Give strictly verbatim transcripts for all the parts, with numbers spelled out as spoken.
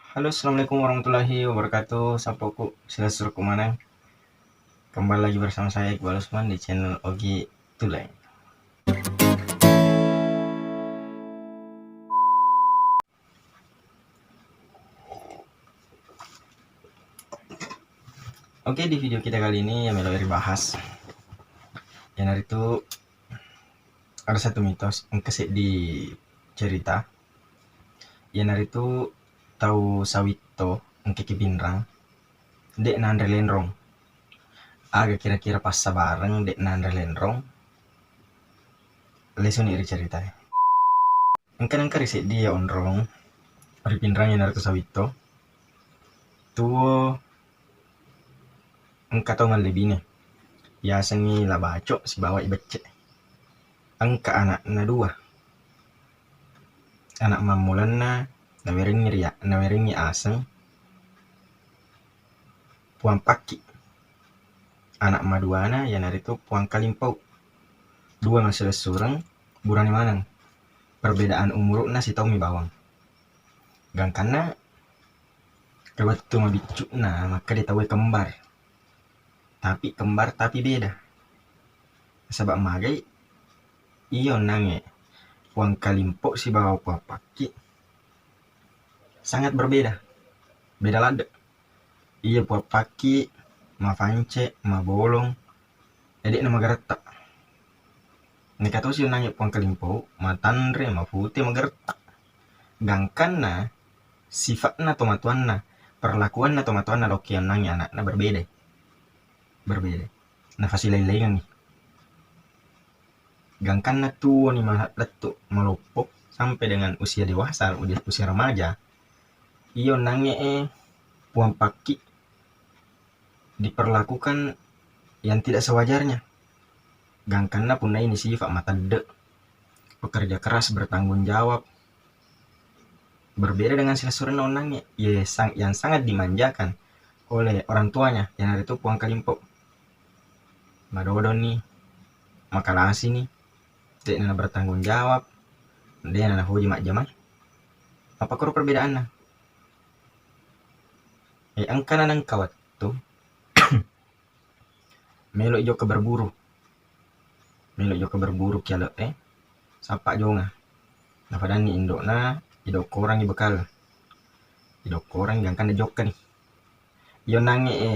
Halo, assalamualaikum warahmatullahi wabarakatuh. Sappoku, silessurekku maneng. Kembali lagi bersama saya, Iqbal Usman, di channel Ogi Tuleng. Oke, di video kita kali ini yang melo ribahas, iyanaritu ada satu mitos, engka seddi cerita, iyanaritu tau Sawitto engka ki Pinrang, de' nanre lenrong. Aga kira-kira passabareng de' nanre lenrong? Lesuni ri ceritae. Engka nengka ri seddi ya onrong ri Pinrang, iyanaritu Sawitto. Tuo engka tau mallebine, yasengngi La Baco sibawa I Becce. Engka anakna dua. Anak mammulanna nawerengngi ria-, nawerengngi aseng Puang Pakki. Anak maduana iyanaritu Puang Kalimpau. Dua masilessureng, burane maneng. Perbedaan umuru'na sitaummi bawang. Gangkanna ri wettu mabiccu'na makkeda tauwe kembar. Tapi kembar tapi beda. Nasaba magai, iya onnangnge Puang Kalimpo sibawa Puang Pakki sangat berbeda. Beda ladde. Iya Puang Pakki mafance, mabolong, e, de'na magaretta. Neka tosi onnangnge Puang Kalimpo, matanre, mafute, magaretta. Gangkanna sifa'na tomatoanna, perlakuanna tomatoanna lokki onnangnge anakna berbeda. Berbeda. Nafasilai-laingengngi. Gangkanna tuoni ma-, lettu maloppo sampai dengan usia dewasa, usia, usia remaja, iya onnangnge e Puang Pakki diperlakukan yang tidak sewajarnya. Gangkanna punnaini sifat matedde, pekerja keras, bertanggung jawab, berbeda dengan silessurenna onnangnge, ye sang-, yang sangat dimanjakan oleh orang tuanya, iyanaritu Puang Kalimpo. Madodonni, makalasini, de'na bertanggung jawab, de'na nafoji majjama. Appakkoro perbedaanna. E, engkana nengka wettu melo i jokka berburu. Melo i jokka berburu ki ale'e, sappa jonga. Nafadanni indo'na, idokkorangngi bekal. Idokkorangngi gangkanna jokkani. Iya onnangnge e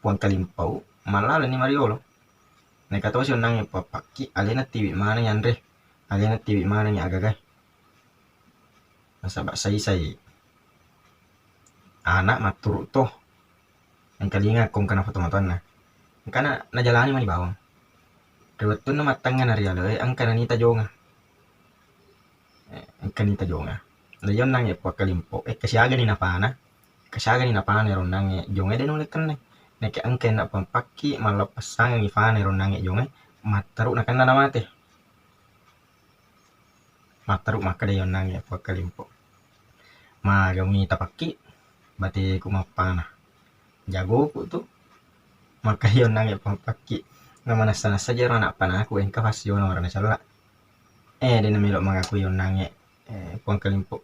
Puang Kalimpau mallaleni mariolo. Neka tosi onnangnge Puang Pakki, alena tiwi maneng yanre, alena tiwi maneng agaga. Nasaba saisai anak matturu to. Engkalinga ko engka nafa tomatoanna. Engkana najalani mani bawang. Ri wettunna mattengnga na ri ale'e, engka nanita jonga. E, engka nita jonga. Na iya onnangnge Puang Kalimpo, e, kasiagani napana. Kasiagani napana ero onnangnge jonga de nulle kenne. Neke engka ena Puang Pakki, malleppessangengngi fana ero onnangnge jonga, matteru nakenna namate. Matteru makkeda iya onnangnge Puang Kalimpo. Maga mita Pakki, bateku mappana. Jagoku tu. Makkeda iya onnangnge Puang Pakki. Namanessa-nessa jero anak panaku engka fassiona warna cella. E, de namelo mangaku iya onnangnge, e, Puang Kalimpo.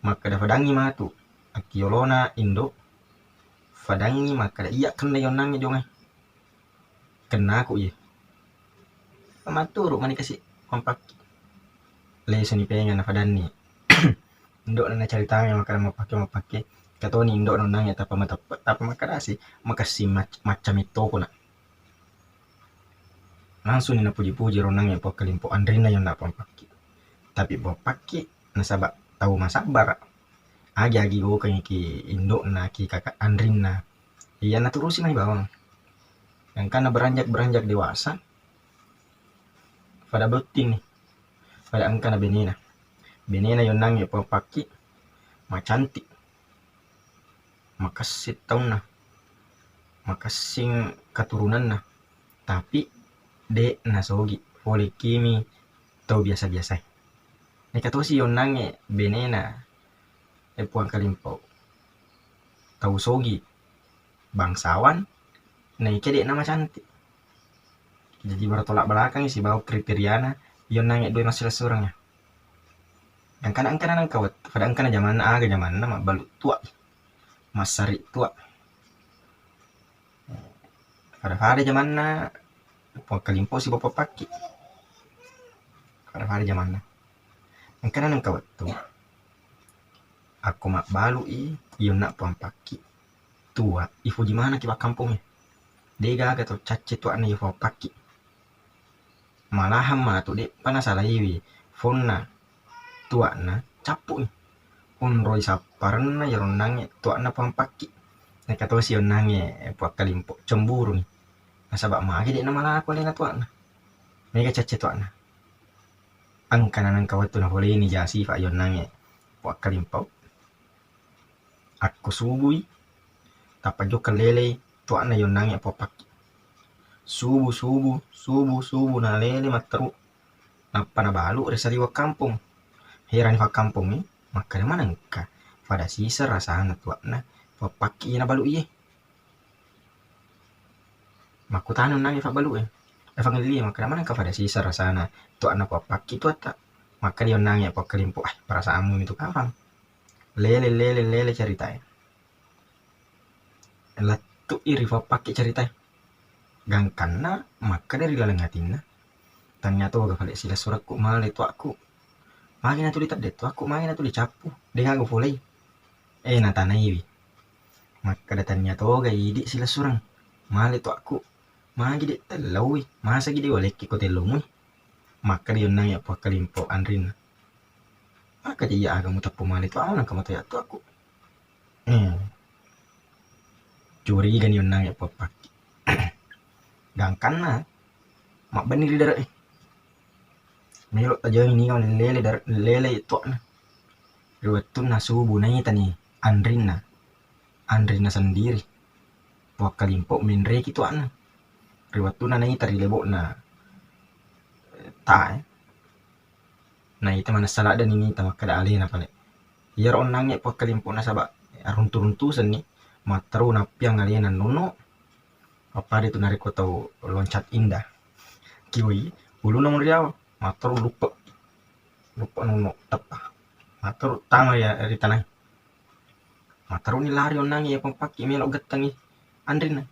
Makkeda fadangngi matu. Akkiolona indo. Fadangngi makkeda iya kenna iya onnangnge jonga. Kennaku iye. Matturu mani kasi Puang Pakki. Lesoni penga nafadanni. Indo'na nacaritangi makkeda mappakke, mappakke. Katoni indo'na onnangnge tappa mateppe, tappa makkedasi, makessing mac-, macca mettoko na. Langsuni napuji-puji ro onnangnge Puang Kalimpo, anrinna yonna Puang Pakki. Tapi Puang Pakki nasaba tau masabbara. Agi-agi gokengngi ki indo'na, ki kaka anrinna. Iya naturusi mani bawang. Gangkanna beranjak-beranjak dewasa, pada bottinni, pada engkana benena. Benena yonnangnge Puang Pakki, macantik, makessing taunna, makessing katurunanna, tapi de nasogi pole kimi tau biasa-biasae. Neka tosi yonnangnge benena, e, Puang Kalimpo, tau sogi, bangsawan, naike de'na macantik. Jadi bertolak belakang sibawa kriteriana yonnangnge dua massilessurengnge. Engkana, engkana nengka wettu, pada engkana jamanna, aga jamanna mabbalu tua, massari tua. Pada-pada jamanna Puang Kalimpo sibawa Puang Pakki. Pada-pada jamanna. Engkana nengka wettu, akko mabbalu i, iyonna Puang Pakki. Tua, ifuji maneng ki pakkampongnge. Degaga to cacce tuanna iya Puang Pakki. Malahan matu de'pa nasalaiwi fonna tuanna, cappu'i. Onroi sapparenna iyaro onnangnge tuanna Puang Pakki. Neka tosi onnangnge Puang Kalimpo, cemburu ni. Nasaba magi de'na malaku alena tuanna. Mega cacce tuanna. Engkana nengka wettu napoleini ja sifa iyonnangnge Puang Kalimpo. Akko subui, tappa jokka lelei tuanna iyonnangnge Puang Pakki. Subu, subu, subu, subu nalele matteru. Nappa nabalu ri saliweng kampong. Herani fakkampongnge, makkeda manengka fada siseng rasana tuanna Puang Pakki iya nabalu iye. Makkutana onnangnge fabbalu e. Efangelli e makkeda manengka fada siseng rasana tuanna Puang Pakki tuatta. Makkeda onnangnge Puang Kalimpo, ah, perasaanmu mitu kafang. Lele, lele, lele ceritae. Lettu'i ri Puang Pakki ceritae. Gangkanna makkeda ri laleng atinna, tania toga fale silessurekku male tuakku. Magi natuli tedde tuakku, magi natuli cappu, de gaga folei. Eh, natanaiwi. Makkeda tania toga idi silessureng. Male tuakku. Magi de tellaui, masagi de walekki ko tellomui. Makkeda onnangnge Puang Kalimpo anrinna. Maka iya aga muteppu male tuamu nengka matoya tuakku. Hmm. Curigani onnangnge Puang Pakki. Gangkanna mabbenni ri dare'e. Melo tajengi niga lele dare-, lele tuanna. Ri wettunna subu naitani anrinna. Anrinna sendiri. Puang Kalimpo menreki tuanna. Ri wettunna naita ri lebo'na, eh, tae. Naita manessa ladde ninita makkeda alena pale. Iyaro onnangnge Puang Kalimpo nasaba aruntu-runtusenni matteru nappiang alena nonno. Pappada tu narekko tau loncat indah. Kiwi, uluna muriawa, matteru luppe. Luppe nonno teppa. Matteru tama ya ri tanai. Matteruni lari onnangnge iya Puang Pakki melo gettengngi anrinna.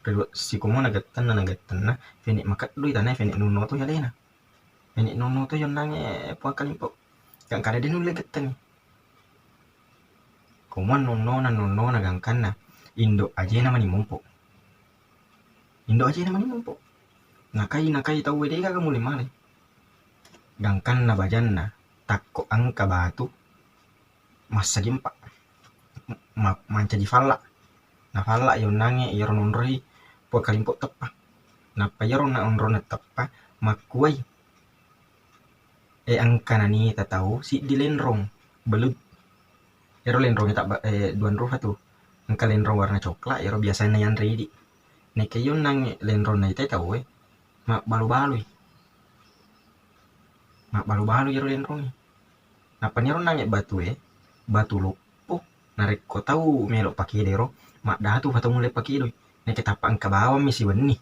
Ri we-, sikomona gettenna, na gettenna, fene makeddui tanae, fene nonno to alena. Fene nonno to onnangnge Puang Kalimpo. Gangkana de nulle gettengngi. Komuan nonnona, nonnona gangkanna indo ajena mani mompo. Indo ajena mani mompo. Nakai, nakai tauwe de gaga mule male. Gangkanna bajanna takko engka batu massagimpa. Ma-, mancaji falla. Nafalla i onnangnge iyaro nonroi Puang Kalimpo teppa. Nappa iyaro na onronna teppa makkuwai. E, engka nanita tau siddi lenrong belut. Iyaro lenrong tabba-, e, duanrufa tu. Engka lenrong warna coklat, iyaro biasana yanre idi. Nekke iyonnangnge lenrong naitai tauwe, mabbalu-balui. Mabbalu-balu iyaro lenrongnge. Nappa niro nangnge batue, batu loppo. Narekko tau melo pakedero, maddatu fa tau mulle pakedoi. Nekke tappa engka bawammi siwenni.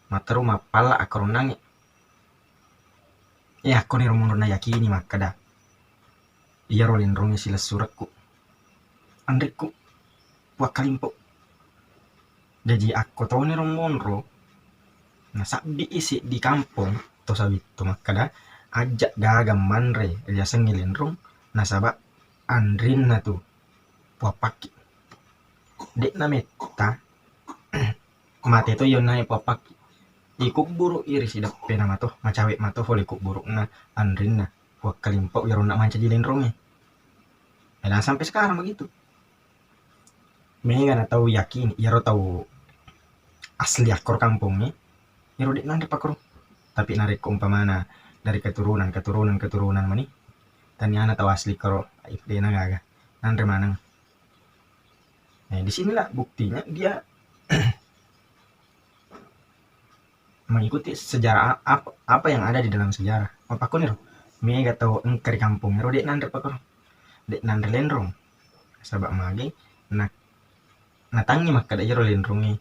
Matteru mappalla akkaronnangnge. E, akkoniro monro nayakini makkeda, iyaro lenrongnge silessurekku, anrikku, Puang Kalimpo. Jaji akko toniro monro, nasabbi i siddi kampong to Sawitto makkeda, ajja gaga manre riasengnge lenrong, nasaba anrinna tu Puang Pakki. De'na metta mate to iyonnangnge Puang Pakki. Ikubburu'i ri sideppena mato, macawe mato fole kubburu'na anrinna Puang Kalimpo iyaronna mancaji lenrongnge. E, dan sampai sekarang begitu. Mega na tau yakini, iyaro tau asli akkoro kampongnge, iyaro de nanre pakoro. Tapi narekko umpamana dari keturunan, keturunan, keturunan mani, taniana tau asli koro, de na gaga. Nanre maneng. Nah, di sinilah buktinya dia mengikuti sejarah a-, ap-, apa yang ada di dalam sejarah. Mappakkoniro, mega tau engka ri kampong ero de nanre pakoro. De nanre lenrong. Saba magi na-, natangngi makkeda iyaro lenrongnge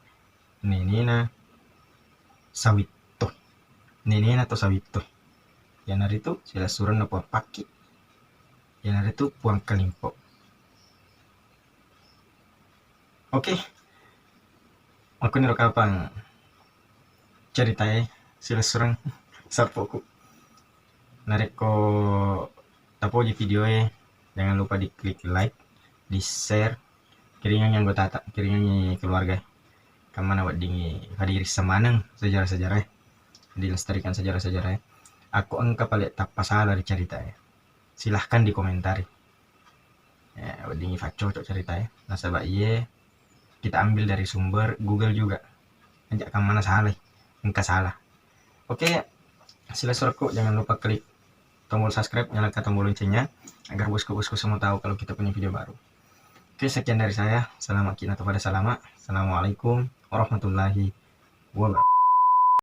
nenena Sawitto. Nenena to Sawitto. Iyanaritu silessurenna Puang Pakki. Iyanaritu Puang Kalimpo. Oke. Makkuniro kapang ceritae silessureng sappoku. Narekko tapoji videoe, jangan lupa di klik like, di share, kiringangngi anggotata, kiringangngi keluarga. Kammana weddingngi fadiriseng maneng sejarah-sejarah, dilestarikan sejarah-sejarah. Akko engka pale tappa sala ri ceritae, silahkan dikomentari. Ya, weddingngi faccocok ceritae, nasaba iye kita ambil dari sumber Google juga. Aja kammana salai, engka salah. Oke, silessurekku, jangan lupa klik tombol subscribe, nyalakan tombol loncengnya agar bosku-bosku semua tahu kalau kita punya video baru. Oke, sekian dari saya. Selamat kita pada salama. Assalamualaikum warahmatullahi wabarakatuh.